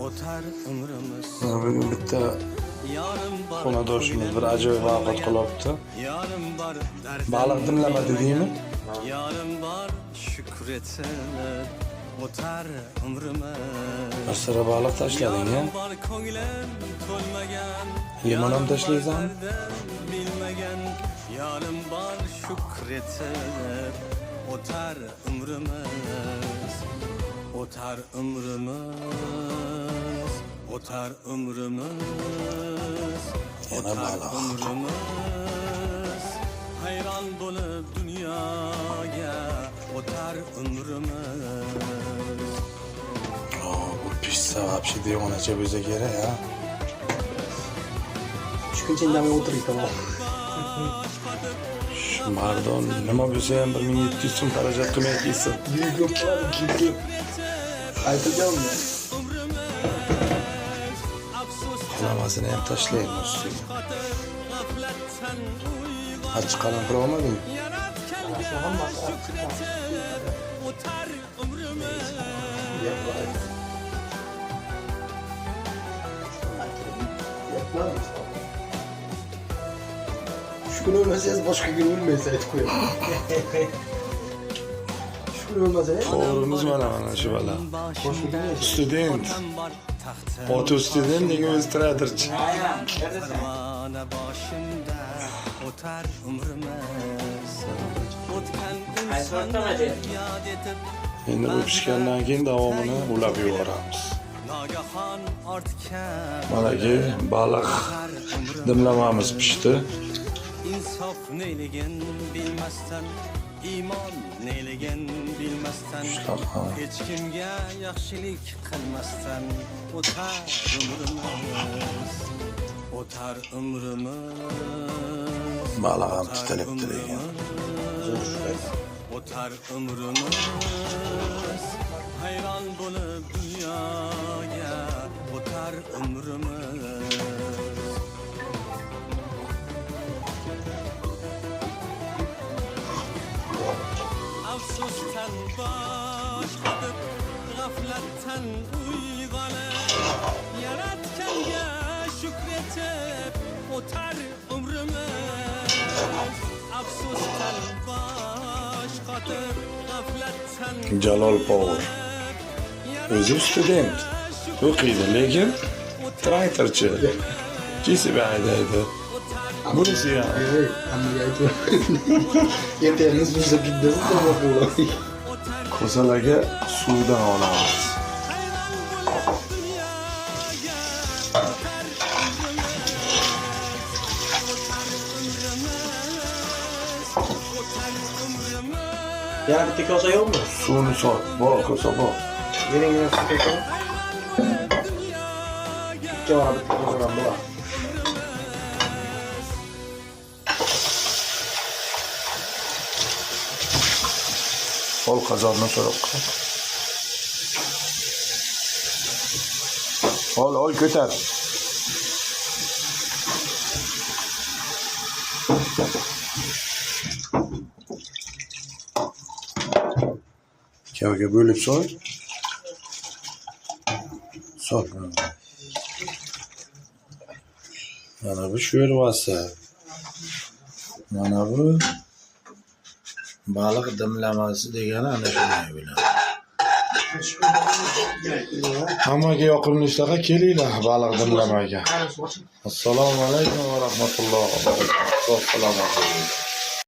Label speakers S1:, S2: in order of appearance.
S1: O'tar umrimiz.
S2: Mana bugun bitta
S1: Yorim bor
S2: xonadoshimiz bir
S1: ko'nglim
S2: ajoyib ovqat
S1: to'lmagan.
S2: Qilyapti.
S1: Yorim bor dardim
S2: Baliq dimlama
S1: bilmagan.
S2: dedingmi?
S1: Yorim bor shukr etib o'tar umrimiz.
S2: Bir sira baliq tashlading a?
S1: Yorim bor ko'nglim to'lmagan.
S2: Limon ham
S1: Yorim bor
S2: tashlaysanmi?
S1: dardim bilmagan. Yorim bor shukr etib o'tar umrimiz. O'tar umrimiz. O'tar umrimiz.
S2: Yana
S1: O'tar
S2: baliq.
S1: Umrimiz. Hayron bo'lib dunyoga o'tar umrimiz.
S2: O, bu pishsa вообще devonacha bo'lsa kerak a?
S3: Shu kuncha indamay o'tirdik, tamom.
S2: Shu mardon nima bo'lsa ham 1700 so'm xarajat qilmay kelsin.
S3: Ko'p qiladi, ko'p. Aytilganmi?
S1: Umrimiz afsusdan
S2: Qalamasini ham tashlaymi ustiga?
S1: Qotib g'aflatdan uyg'onib
S2: Achchiq qalampir olmadingmi?
S1: Yaratganga shukr etib o'tar umrimiz.
S3: Yapmam. Shu kun o'lmasangiz, boshqa kun o'lmaysiz, aytib qo'yaman. Shu kun o'lmasangiz,
S2: To'g'rimiz mana shu bola.
S3: Boshqa kun yashaysiz.
S2: Student. Oti student, nega o'zi traktorchi?
S1: Parvona boshimda o'tar umrimiz. O'tgan insonlar yod etib
S2: Endi bu pishgandan keyin davomini ulab yuboramiz.
S1: Nogahon ortgan
S2: Manaki baliq
S1: o'tar umrimiz.
S2: Dimlamamiz pishdi.
S1: Insof neligin bilmasdan, iymon neligin bilmasdan,
S2: Shunaqa.
S1: hech kimga yaxshilik qilmasdan o'tar umrimiz, o'tar umrimiz.
S2: Baliq ham
S1: O'tar
S2: tutilibdi lekin.
S1: Umrimiz, o'tar umrimiz. Hayron bo'lib dunyoga o'tar umrimiz. Afsusdan bosh qotib, g'aflatdan uyg'onib, Yaratganga shukr etib o'tar umrimiz. Afsusdan bosh qotib, g'aflatdan
S2: Jalol повар. O'zi student. O'qiydi, lekin traktorchi. JCB haydaydi. Bunisi ham.
S3: Ey, hammaga aytib. Ertaga bo'lsa bittasi to'g'ri bo'ladi.
S2: Kosalarga suvdan olamiz.
S1: Hayron bo'lib dunyoga o'tar umrimiz, o'tar umrimiz, o'tar umrimiz.
S4: Yana bitta kosa yo'qmi?
S2: Suvni sol. Bor, kosa bor.
S4: Bering, bitta kosa. Ikki ora bitta kosadan bo'lar.
S2: Ol, qozonni so'rab qil. Ol, ol, ko'tar. Ikkovga bo'lib sol. Sol buni. Mana bu sho'rvasi. Mana bu baliq dimlamasi degani ana shunday bo'ladi. Hammaga yoqimli ishtaha, kelinglar baliq dimlamaga. Assalomu alaykum va rahmatullohi va barakatuh. Sog' salomat bo'ling.